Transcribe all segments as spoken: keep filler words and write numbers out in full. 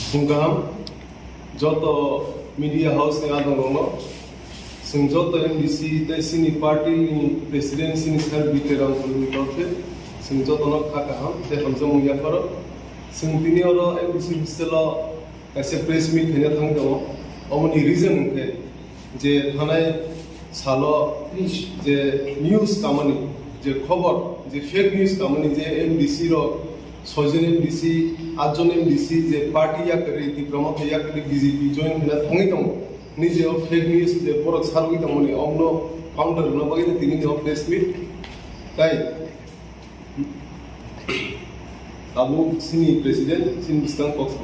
Phung kaham, joto media house ni adong rokno, chwng joto M D C tei chini party ni president chini sir B K Ramkoli ni torkhe chwng jotono kha kaham tei hamjakmung yapharo. Chwng tini oro M D C hostel o kaisa press meet khaina thang tongo, oboni reason hwnkhe je thanai salo je news kamani, je khobor, je fake news kamani, je M D C rok, soijon M D C, atjon M D C, je party yakarwi, Tipra Motha yakarwi B J P join khaina thangwi tongo. Nije o fake news je borok sarwi tongmani, omno founder rwna bagwi tini o press meet. Tai tabuk chini president, chini bwskang kok sa.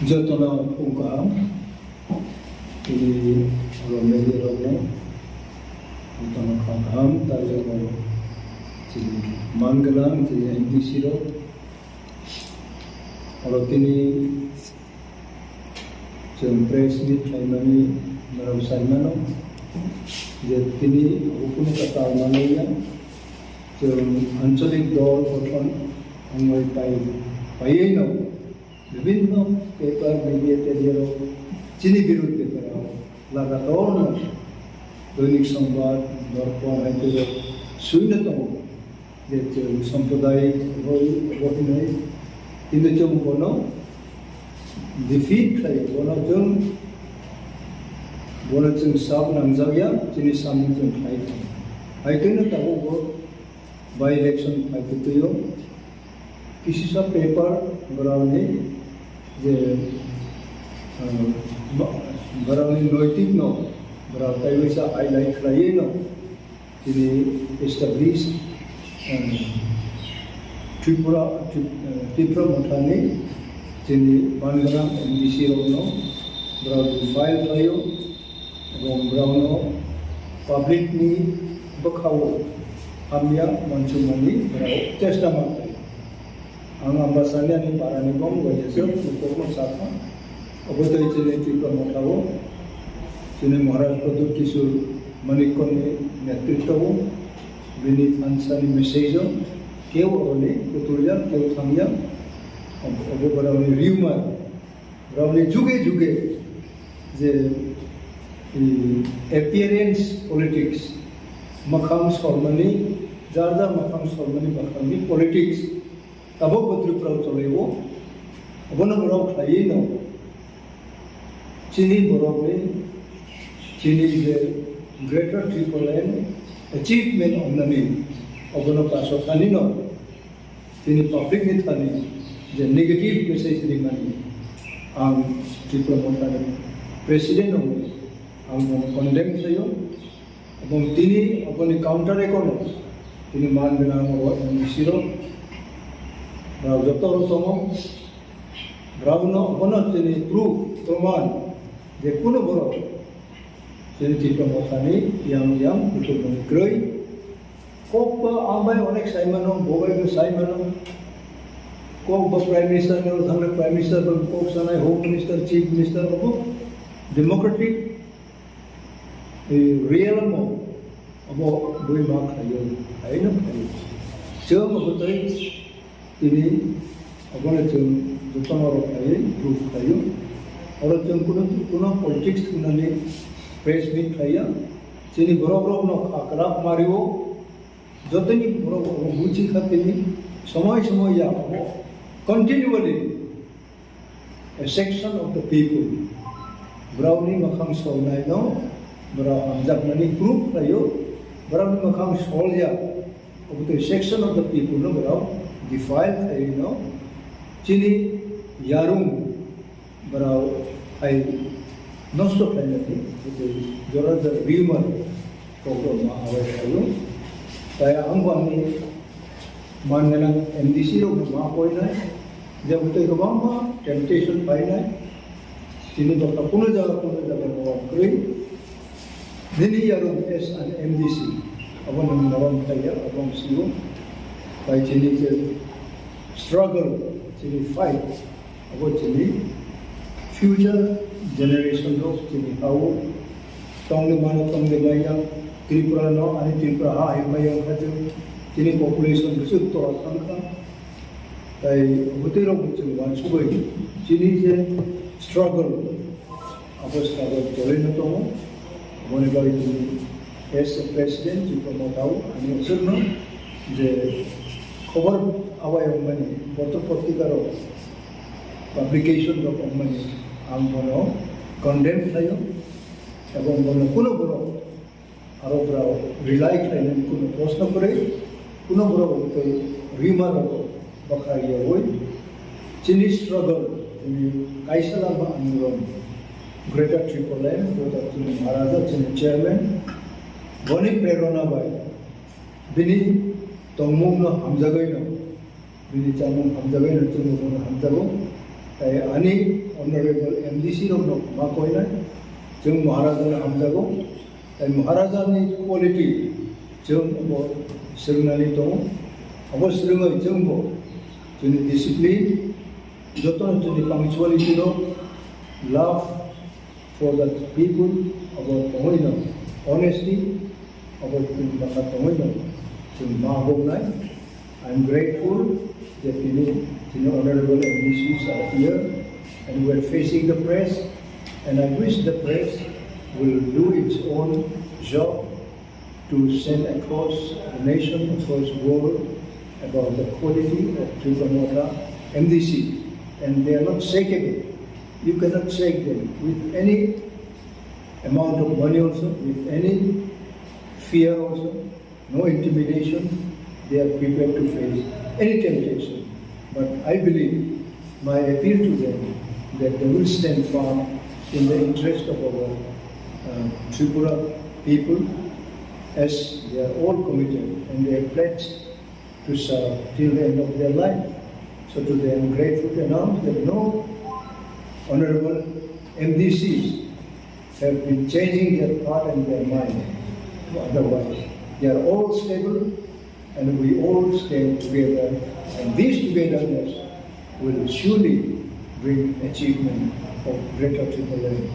Jotono phung kaham. Tini oro media rokno jotono kha kaham, tai oro chini man gwnang chini M D C rok. Oro tini chwng press meet khlaimani norok sai mano je tini abo kunu kwtal manliya. Chwng ancholik dol gothon wngwi pai, paiwi no bibhinno paper, media, tedia rok chini birudh paper o lagator no Doinik Sambad, Dorpon hai tei rok swino tongo je chwng sampradayik roi obo hinwi, kintu chwng bono defeat khlai, bono chwng, bono chwng sab nangjakya, chini samung chwng khlai kha. Hai kheno tabuk bo by election phai kwtwio kisisa paper borokni je, ah, bo-, borokni noitik no borok taiwisa highlight khlaiwi no tini established, ah, Tripura, Tri-, ah, Tipra Mothani tini man gwnang M D C rokno borok file khlaio. Ebong borokno public ni bwkhao hamya uansukmani borok chesta ma khlai. Ang Ambasani ani para ni bom bai jeswk nokokno sakha. Obo tei chini Tipra Motha o chini Maharaj Pradyut Kishore Manikya ni netritwa o bini thansa ni message o keu oroni kuturya, keu thangya. Obo borokni rumor. Rokni juge juge je, i, appearance politics, mwkhang solmani, jar jar mwkhang solmani mwkhangni politics tabuk bo Tripura o cholaio. Obono borok khlaiwi no chini borokni, chini je Greater Tipraland achievement wngnani obono kaso thani no. Tini public ni thani je negative message rimani, ang Tipra Motha ni president wngwi ang bono condemn khlaio. Ebong tini oboni counter econo tini man gwnang o M D C rok, borok joto rok tongo. Borokno obono tini proof, proman je kuno borok tini Tipra Motha ni yang yang kutung mani kwrwi. Kok ba ang bai onek sai mano, bo bai bo sai mano. Kok ba Prime Minister ni oro thangna Prime Minister ba kok sanai, Home Minister, Chief Minister, obo democratic, eh, realm o obo bui ma khlaio, khlaino khlaio. Chwng obo tei tini obono chwng jotono rok khlaiwi proof khlaio. Oro chwng kuno, kuno politics thumnani press meet khlaiya. Chini borok rokno kha kwrak mario. Jotoni borok rok buchi kha tini somoi somoi ya abo continually a section of the people borokni mwkhang solnaino borok hamjakmani proof khlaio, borokni mwkhang solya obotwi section of the people no borok defile khlaino chini yarung. Borok hai nosto khlainani jora jora rumor kokrok ma awai khlaio. Tai ang bo ani man gwnang M D C rok ma koinai, je bwtwi kwbangma temptation painai. Tini bwkha kuno jaga kuno jaga borok kwrwi. Nini yarung as an M D C abo nang norom khlaiya, abo ang sio. Tai chini je struggle, chini fight, abo chini future generation rok chini hao tongni mano tongni maya, Tripura no ani Tripura ha hai maya kha chini population bwswk to thang kha. Tai bwtwi rok chwng uansugwi chini je struggle, abo struggle choli no tongo. Aboni bagwi chini as a president, Tripura Motha o ani aswkno je khobor awai wngmani, boto potrika rok, publication rok wngmani, ang bono condemn khlaio, ebong bono kuno borok aro borok rely khlainani kuno proshno kwrwi, kuno borok tei rima rok bwkha yawi chini struggle, chini kaisa lama andolon, Greater Tipraland, Greater chini Maharaja, chini chairman, boni prerona bai bini tongmungno hamjagwino, bini chamung hamjagwino chwngno bono hamjago. Tai ani honorable M D C rokno ma koinai, chwng Maharajano hamjago. Tai Maharajani quality chwng bo swrwngnani tongo. Abo swrwngwi chwngbo chini discipline, jotono chini punctuality rok, love for the people, abo tongwino honesty, abo chini bwkha tongwino chwng ma hoknai. I'm grateful that tini, tini honorable M D Cs are here and we're facing the press, and I wish the press will do its own job to send across the nation, across the world about the quality of Tripura Motha M D C, and they are not shakable. You cannot shake them with any amount of money also, with any fear also, no intimidation. They are prepared to face any temptation. But I believe my appeal to them that they will stand firm in the interest of our uh, Tripura people, as they are all committed and they have pledged to serve till the end of their life. So today I'm grateful to announce that no honorable M D Cs have been changing their thought and their mind to otherwise. They are all stable and we all stand together, and this togetherness will surely bring achievement of Greater Tipraland.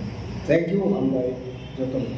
Thank you, hambai jotono.